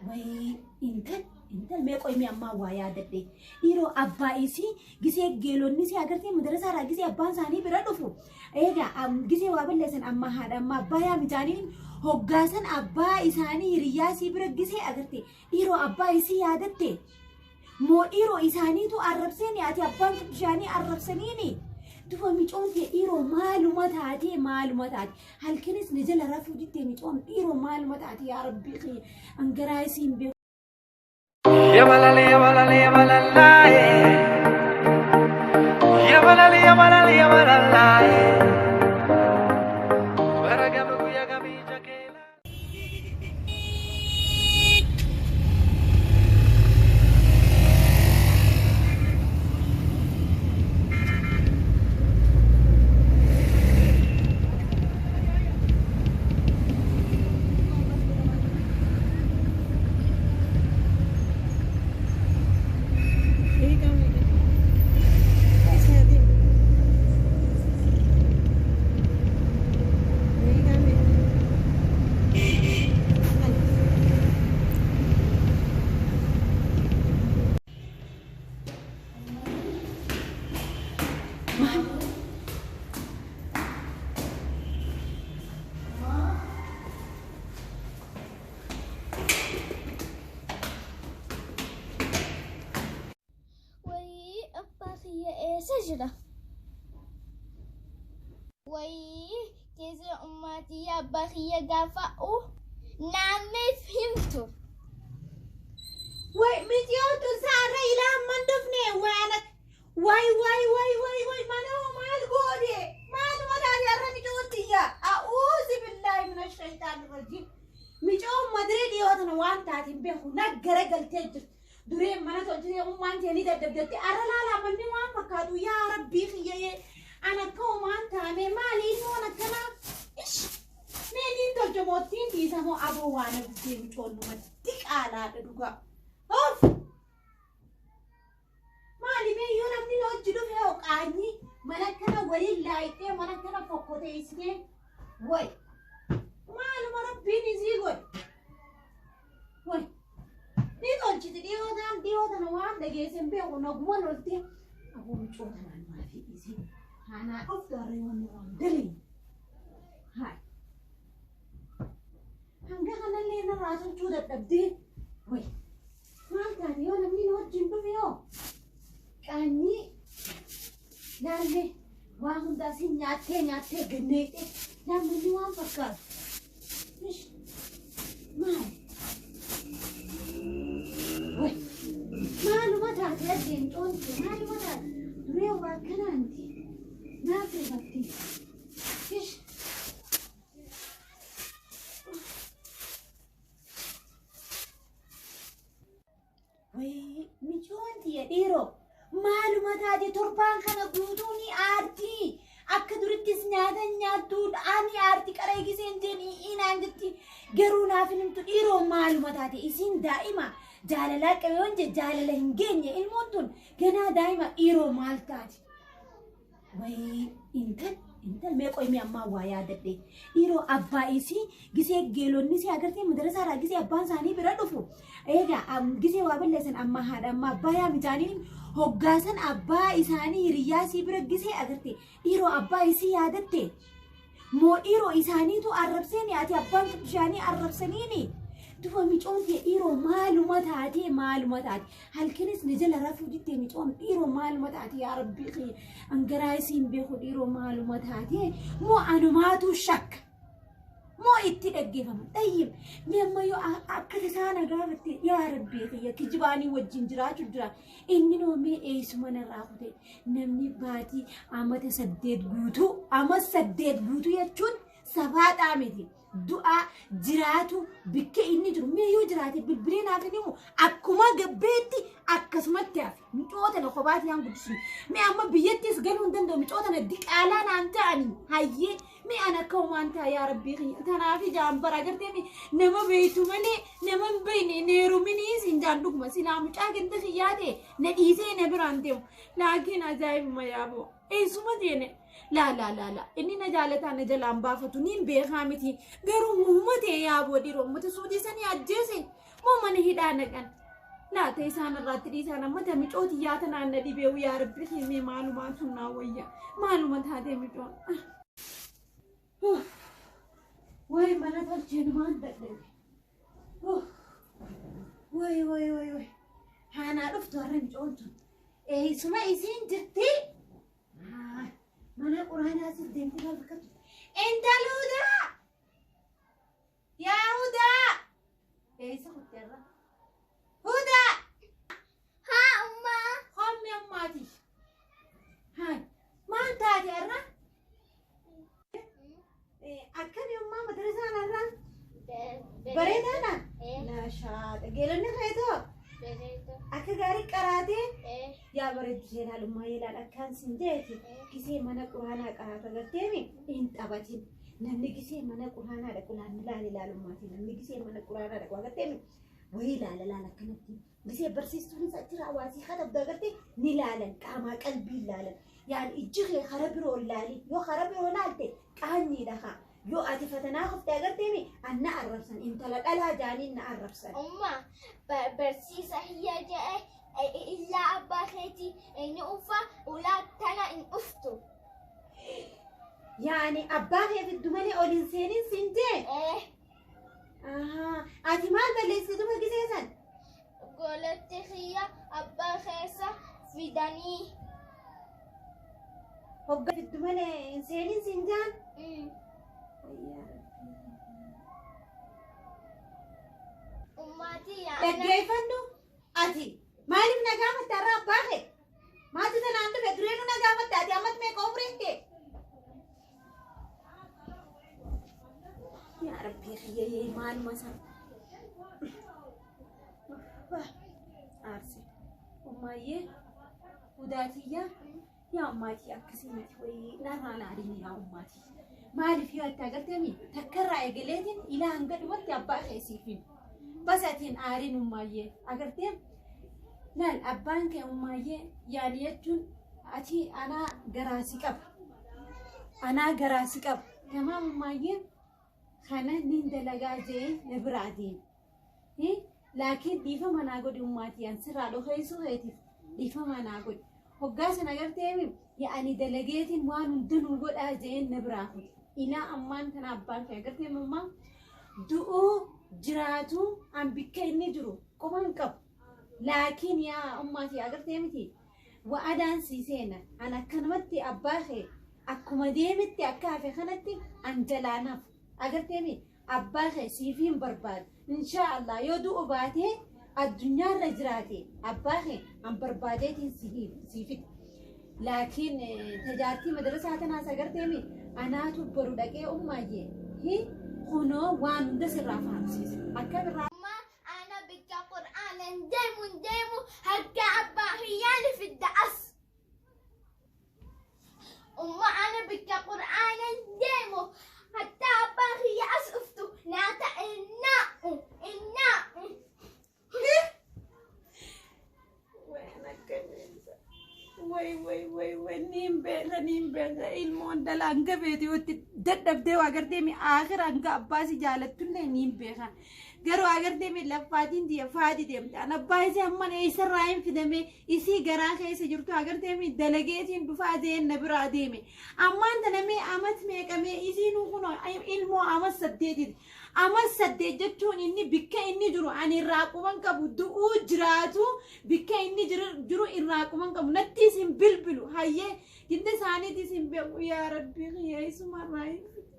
Wayii intal intal mee qoy mee ammaa waa yaadadhe. Dhiiroo abbaa isii gisee geelonni isii agartee madarasaa irraa gisee abbaan isaanii bira dhufu. Egaa gisee waa balleessan amma haadha amma abbaa yaa mijaaniin hoggaasan abbaa isaanii hiriyyaa isii bira gisee agarte dhiiroo abbaa isii yaadatte. Moo dhiiroo isaaniitu arrabseeni ati abbaan bishaanii arrabsaniini. Duba micoon tee dhiiroo maaluma taatee maaluma taate halkanis na jala rafuu diddee micoon dhiiroo maaluma taate yaa rabbii kiyya angaraa isiin beeku. Yabalale yabalale yabalalae. Yabalale yabalale yabalalae. Baragama guyya gamii jakeela. यही काम है क्या? ऐसे आती है। यही काम है। Wayii abbaa kiyya eessa jira? Wayii keessa ummaatii abbaa kiyya gaafa'u naammeef himtu. Way miciyootu isaarra ilaa amman dhufne waan way way way way way manoo maal goone maaluma taate har'a micoottiyya a'uuzi billaahi mina shaytaan rajiim micoon madirii dhiyoo tana waan taate hin beeku naggara galtee jirti dureen mana tolchitee ummaan tee ni dadhabdetti arra laalaa manni waan fakkaatu yaa rabbii kiyyee an akka umaan taane maali ilmoon akkanaa ish mee niin tolcha moottiin dhiisamoo aboo waan abdee micoon numatti qaalaadha dhugaa of maali mee yoo namni na hojii dhufe hoo qaanyii mana kana waliin laayitee mana kana fokkoteessitee way maaluma rabbiin isii godhe way ni tolchiti dhiyoo ta'an dhiyoo tana waan dhageesse hin beeku naguma loltee aboo micoo tanaan maafi isii haanaa dhuftu harree wanni waan daliin haay hanga kanallee narraa tolchuu dadhabdee way maal taate yoo namni na wajjin dhufe hoo qaanyii laallee waa hundaa si nyaattee nyaattee ganneeyxee namni waan fakkaatu ish maal way maaluma taate addeen coonte maaluma taate duree waa kanaanti naaf rifatti ish Wayii micoon tiyya dhiiroo maaluma taate torbaan kana guutuu ni aarti. Akka durittis nyaata hin nyaattu ani aarti qara eegiseen jeen inaan jetti garuu naaf hin himtu dhiiroo maaluma taate isiin daa'ima jaalalaa qabe yoon jee jaalala hin geenye ilmoon tun ganaa daa'ima dhiiroo maal taate. Wayii intal intal mee qoy mee ammaa waa yaadadhe. Dhiiroo abbaa isii gisee geelonni isii agartee madarasaa irraa gisee abbaan isaanii bira dhufu. Egaa gisee waa balleessan amma haadha amma abbaa yaa mijaaniin hoggaasan abbaa isaanii hiriyyaa isii bira gisee agarte dhiiroo abbaa isii yaadatte. Moo dhiiroo isaaniitu arrabseeni ati abbaan bishaanii arrabsaniini. Duba micoon tee dhiiroo maaluma taatee maaluma taate halkanis na jala rafuu diddee micoon dhiiroo maaluma taate yaa rabbii kiyya angaraa isiin beeku dhiiroo maaluma taatee moo anumaatu shakka moo itti dhaggeeffama xayyib mee amma yoo akka tasaa na gaafatte yaa rabbii kiyya kijibaanii wajjin jiraachuu jira inni noo mee eessuma narraa kute namni baatii amata 8 guutuu ama 8 guutuu jechuun safaaxaa miti du'aa jiraatu bikke inni jiru mee yoo jiraate bilbilee naaf hin himu akkuma gabbeetti akkasumatti hafe micoo tana kophaati naan guddisnu mee amma biyyattis galuu hin danda'u micoo tana diqaalaa naan ta'anii hayyee mee an akka homaan ta'a yaa rabbii kiyya tanaaf ijaan bara agartee mi nama beeytu malee nama hin beeyne hin heeruminiis hin jaan dhuguma silaa mucaa ganda kiyyaa ta'e na dhiisee na biraan deemu laakiin ajaa'ibuma yaaboo eessuma deene laa laa laa laa inni na jaalataa na jalaan baafatu niin beekaa miti garuu uumma ta'e yaaboo dhiiroo uummata suudii sanii ajjeese moo Mana hidhaa naqan. Laata isaan irraatti dhiisaan amma ta micooti yaata naanna dhibeewu yaa rabbi himee maalumaa tunnaa wayya. Maaluma taatee micoon. Way mana tolcheen maan dadhabe. Way way way way. Haanaa dhuftu har'a micoon tun. Eessuma isiin jirti? Mana quraanaa siif deemtee maal fakkaatu? Intala Hudaa! Yaa Hudaa! Eessa kutte har'a? Hudaa! Haa ummaa. Hommi ammaati. Haa maal taate har'a? Akkami ummaa madrasaan har'a? Bareedaadha? Nashaadha. Geelonni keetoo akka gaarii qaraatee yaa bareeddu seenaa lummaa yelaan akkaan sin jeeti gisee mana quraanaa qaraatu agarteemi hin taphatin. Namni gisee mana quraanaa dhaqu laanni laali laalummaati. Namni gisee mana quraanaa dhaqu agarteemi wayii laala laala akkanatti. Gisee barsiistuunis achirraa waasii katabdu agartee ni laalan qaamaa qalbii laalan. Yaani ijji kee kara biroo laali yoo kara biroo laalte qaanyiidha haa. Yoo ati fatanaa kufte agarteemi an na arrabsan intala dhalaa jaaniin na arrabsan. Ummaa barsiisa hiyya jedhe illaa abbaa keetii inni ufa ulaa tana hin dhuftu. Yaani abbaa kee fiddu malee ol hin seenin siin jee. Ahaa. Ati maal balleessituma gisee san? Golatti hiyya abbaa keessa fidanii. Hoggaa fiddu malee hin seenin siin jaan. Ummaatii yaa. Dhaggeeffadhu ati maaliif na gaafatte har'a abbaa kee? Maaltu tanaan dhufe dureenuu na gaafatte ati ammas meeqa umriin kee? Yaa Rabbii kiyyee maaluma sana. Aarse. Ummaayyee hudaatiyyaa yaa ummaatii akkasii miti wayii narraan aariin yaa ummaatii. Maaliif yoo itti agarteemi takkarraa eegaleetiin ilaa hanga dhumatti abbaa kee siif himu. Bas atiin aariin ummaayyee agartee laal abbaan kee ummaayyee yaani jechuun ati anaa garaa si qaba. Anaa garaa si qaba. Tamaam ummaayyee kana nin dalagaa jee na biraa deema. Laakiin dhiifama naa godhi ummaatii an sirraa dhokeessuu keetiif dhiifama naa godhi. Hoggaa sana agartee yaani dalageetiin waan hundinuu godhaa jeen na biraa godhi. Ilaa ammaan tana abbaan kee agartee mammaa du'uu jiraatu an bikka inni jiru quba hin qabu. Laakiin yaa ummaatii agartee miti wa'adaan sii seena an akkanumatti abbaa kee akkuma deemetti akka hafe kanatti an jalaan hafu. Agartee mi abbaa kee siif hin barbaadu. Inshaa Allah yoo du'u baatee addunyaarra jiraate abbaa kee an barbaadeetiin sii fida. Laakiin tajaajiltii madrasaa tanaas agartee mi anaatu boru dhaqee ummaayyee hi kunoo waan hunda sirraa fahamsiisa. Akka birraa Ummaa ana bikka qur'aana hin deemu hin deemu harka abbaa hiyyaani fidda as. Ummaa ana bikka qur'aana hin deemu hatta abbaa hiyya as dhuftu naata innaa'u innaa'u. Way way way way niin beeka niin beeka ilmoon dhala hanga feete yoo itti dadhabdee waa agartee mi aakhira hanga abbaa si jaalattullee niin beeka. Garuu agartee mi laffaatiin tiyya faati deemte. An abbaa isii amman eessarraa hin fidame isii garaa keessa jirtu agartee mi dalageetiin dhufaa jeen na biraa deeme. Ammaan tana mee amat meeqamee isiin kun ilmoo amat saddeetiti. Amat saddeet jechuun inni bikka inni jiru ani irraa quban qabu du'uu jiraatu bikka inni jiru irraa quban qabu nattis hin bilbilu hayyee ginda isaaniitis hin beeku yaa rabbii kiyya isumarraa hin fide.